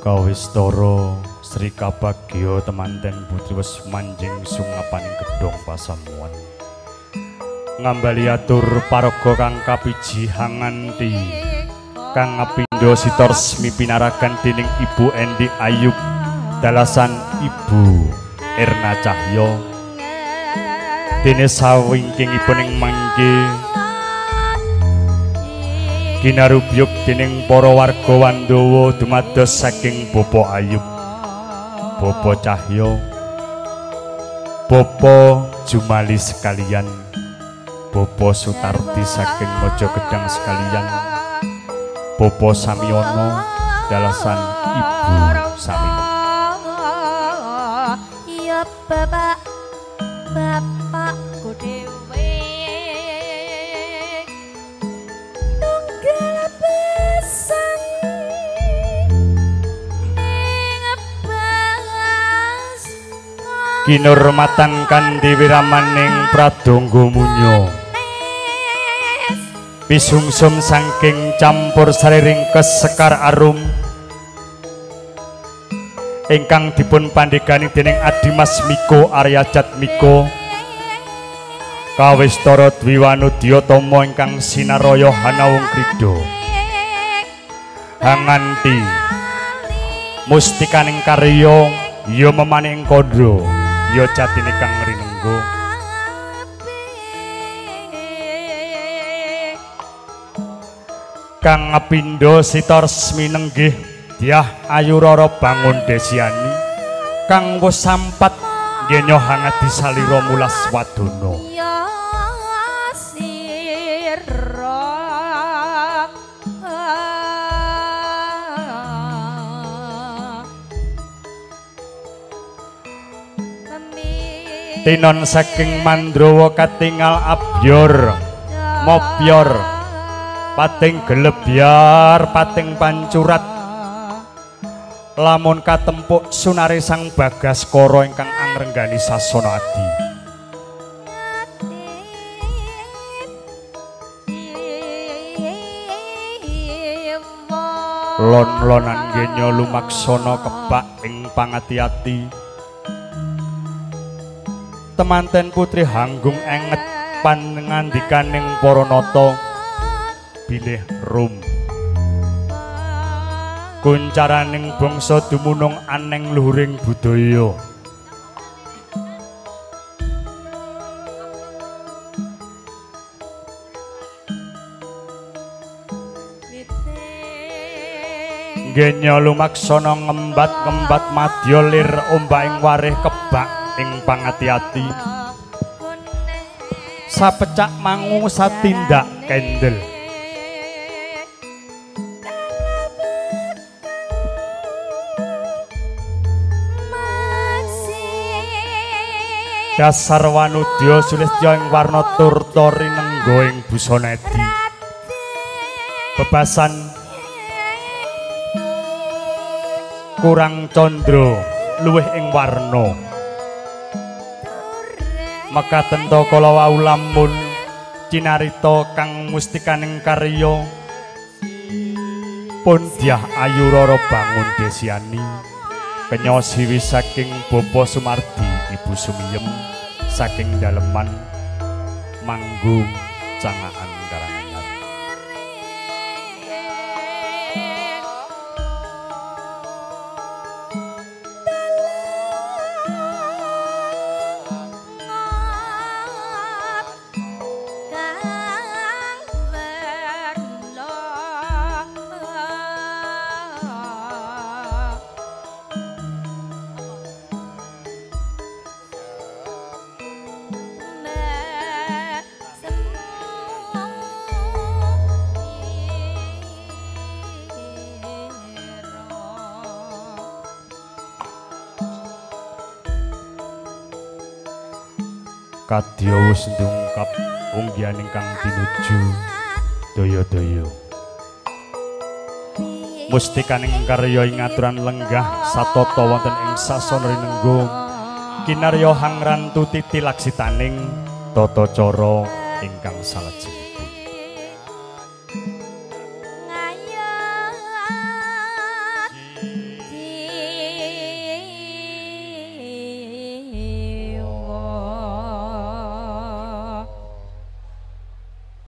Kawistara Sri Kabagya temanten putri wis manjing sungapaning gedhong pasamuan. Ngambali atur paraga kang kapiji hanganti kang ngapindha sita resmi pinaragan dening Ibu Endi Ayub dalasan Ibu Erna Cahyo. Dene sawingkingipun ing mangke kinarubyuk dening para warga Wandawa dumados saking Bapak Ayub, Bapak Cahyo, Bapak Jumali sekalian, Bapak Sutardi saking Mojogedang sekalian, Bapak Samiono dalasan Ibu Samino. Ya bapak, bapakku dhewe tunggal pesan ning bas kinurmatan kanthi wiramaning pradonga munya pisungsum saking campur sari ringkes sekar arum ingkang dipun pandhegani dening Adimas Miko Arya Jatmiko kawistara Dwi Wanudyatama ingkang sinaraya hanawung krida hanganti mustikaning karya ya memaning kandha ya jatine kang rinengga. Kang ngapindha sita resmi nenggih Dyah Ayu Rara Bangun Desiani kang wis sampat ngenyo hangadi salira mulas wadana. Ya sira Tinon saking Mandrawa katingal abyor mopyor pating gelebyar pating pancurat lamun katempuk sunare sang Bagaskara ingkang angrenggani sasana adi. Lon-lonan genya lumaksana kebak ing pangati-ati temanten putri hanggung enget panngandikaning para nata bilih rum kuncaraning bangsa dumunung aneng luhuring budaya. Genya lumaksana ngembat-ngembat madya lir ombaking warih kebak ing pangati-ati sapecak mangu satindak kendel. Dasar wanudya sulistya ing warna turta rinengga ing busana edi bebasan kurang candra luwih ing warna mekaten ta kala wau lamun cinarita kang mustikaning karya pun Dyah Ayu Rara Bangun Desiani kenya siwi saking Bapak Sumardi Ibu Sumiyem saking daleman Manggung Cangaan Karanganyar. Kadya wis ndungkap unggihan ingkang tinuju daya-daya. Mustikaning karya ing aturan lenggah satata wonten ing sasana rinengga kinarya hangrantu titi laksitaning tata cara ingkang salajeng.